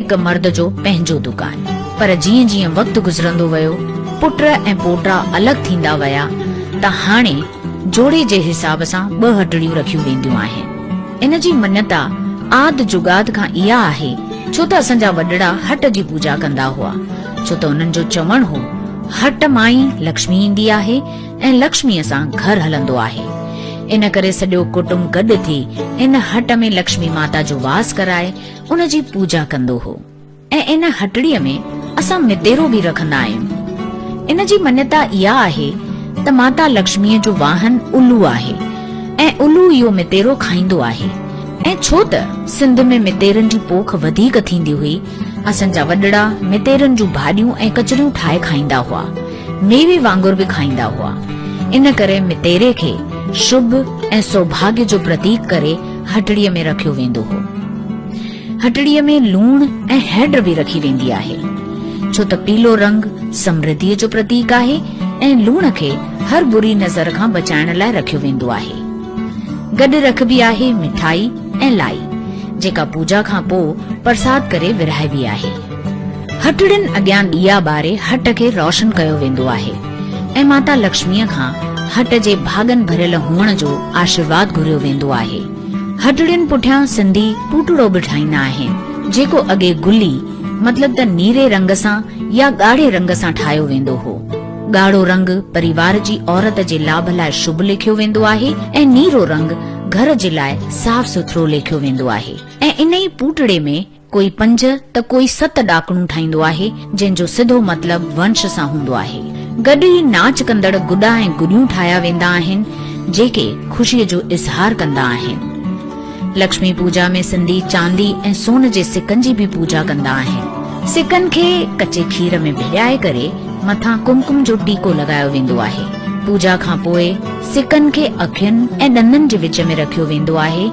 هڪ مرد جو پنهنجو دڪان. پر جيئن جيئن وقت گذرندو ويو، پٽ ۽ پوٽا الڳ ٿيندا ويا ته هاڻي جوڙي جي حساب سان ٻه هٽڙيون رکيون وينديون آهن. ان جي مڃتا آد جڳاد کان اها آهي ڇو ته اسان جا وڏڙا هٽ جي پوڄا ڪندا هئا ڇو ته انهن جو چوڻ هو هٽ مان ئي لڪشمي ايندي آهي ۽ لڪشميء سان گهر هلندو آهي. ان ڪري سڄو ڪٽنب گڏ ٿي ان هٽ ۾ لڪشمي ماتا جو واس ڪرائي ان جي پوڄا ڪندو هو ۽ ان هٽڙيء ۾ اسان متيرو به رکندا آهيون. ان جي مڃتا اها آهي ته ماتا لڪشميء جو واهن الو آهي ۽ الو اهو متيرو کائيندو آهي ۽ ڇو ته سنڌ ۾ متيرن جي پوک وڌيڪ ٿيندي هئي، اسان جا وڏڙا متيرن جون ڀاڄيون ۽ ڪچريون ٺاهي کائيندا هئا، ميوي وانگر به کائيندا هئا. ان ڪري متيري کي شڀ ۽ سوڀاڳيه جو پرتيڪ ڪري هٽڙيء ۾ رکيو ويندو هو. هٽڙيء ۾ لوڻ ۽ هيڊ به رکي ويندي آهي، ڇو ته پيلو رنگ سمرڌيء جو پرتيڪ آهي ۽ لوڻ کي هر بري نظر کان بچائڻ لاء رکيو ويندو آهي. گڏ رکبي آهي مٺائي ۽ لائي، جيڪا پوڄا کان پوء پرساد ڪري ورهائبي آهي. هٽڙين اڳيان ڏيئا ٻاري هٽ کي روشن ڪيو ويندو آهي ۽ ماتا لڪشميء کان هٽ جي ڀاڳن ڀريل هئڻ جو آشيرواد گهريو ويندو آهي. هٽڙين پٺيان سنڌي پوٽڙو به ٺاهيندا آهن، جيڪو اڳي گلي مطلب ته نيري رنگ سان يا ڳاڙهي رنگ سان ٺاهيو ويندو هو. ڳاڙهو رنگ پريوار جي عورت جي لاڀ لاء شڀ ليکيو ويندو آهي ۽ نيرو رنگ گهر جي لاء صاف سٿرو ليکيو ويندو آهي ۽ انهي پوٽڙي ۾ ڪوئي پنج ته ڪوئي ست ڏاڪڻون ٺاهيندو آهي، جنهن جو سڌو مطلب ونش سان هوندو آهي. گڏ ئي ناچ ڪندڙ گڏا ۽ گڏيون ٺاهيا ويندا آهن، جيڪي خوشيء جو اظهار ڪندا آهن. لڪشمي پوڄا ۾ سنڌي چاندي ۽ سون جي سڪن جي به پوڄا ڪندا آهن. سڪن کي ڪچي کير ۾ ڀڄائي ڪري مٿان ڪمڪم جو ٽيڪو لڳايو ويندو آهي. پوڄا کان پوء سڪن کي اکين ۽ ڏندن جي وچ ۾ رکيو ويندو آهي.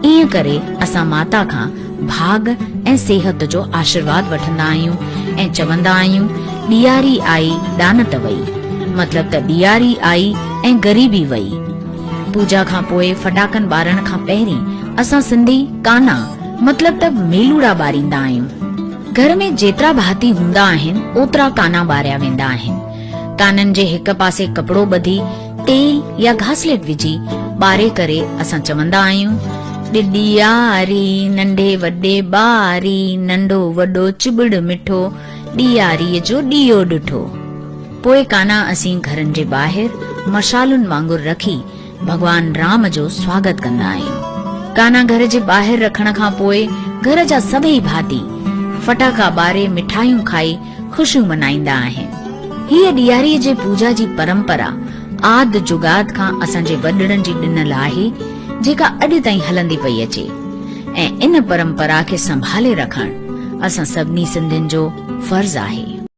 ائين ڪري اسان ماتا کان ڀاڳ ۽ صحت جو آشيرواد وٺندا آهيون ۽ چوندا آهيون ڏياري آئي ڏانت وئي مطلب ته ڏياري آئي ۽ غريبي وئي. پوڄا کان پوء ڦٽاڪن ٻارڻ کان پهرين اسان سنڌي ڪانا مطلب ته ميلوڙا ٻاريندا آهيون. گهر ۾ جيترا ڀاتي هوندا آهن اوترا ڪانا ٻاريا ويندا آهن. ڪانن جي هڪ پاسي ڪپڙو ٻڌي تيل يا گهاسليٽ وجهي ٻاري ڪري اسان چوندا آهيون، ڏياري ننڍي وڏي ٻاري، ننڍو وڏو چٻڙ مٺو، ڏياريء جو ڏيئو ڏٺو. پوء ڪانا اسين گهرن جي ٻاهر مشعالن وانگر رکي ڀڳوان رام جو سواگت ڪندا آهيون. ڪانا گهر جي ٻاهر رکڻ کان پوء گهر جا سڀئي ڀاتي ڦٽاڪا ٻاري مٺايون کائي خوشيون منائيندا آهن. هيء ڏياريء جي پوڄا جي پرمپرا آد جڳاد کان اسان جي وڏڙن جي ڏنل آهي، جيڪا اڄ تائين هلندي پئي اچي ۽ ان پرمپرا کي سنڀالي رکڻ اسان سڀني سنڌين جو فرض آهي.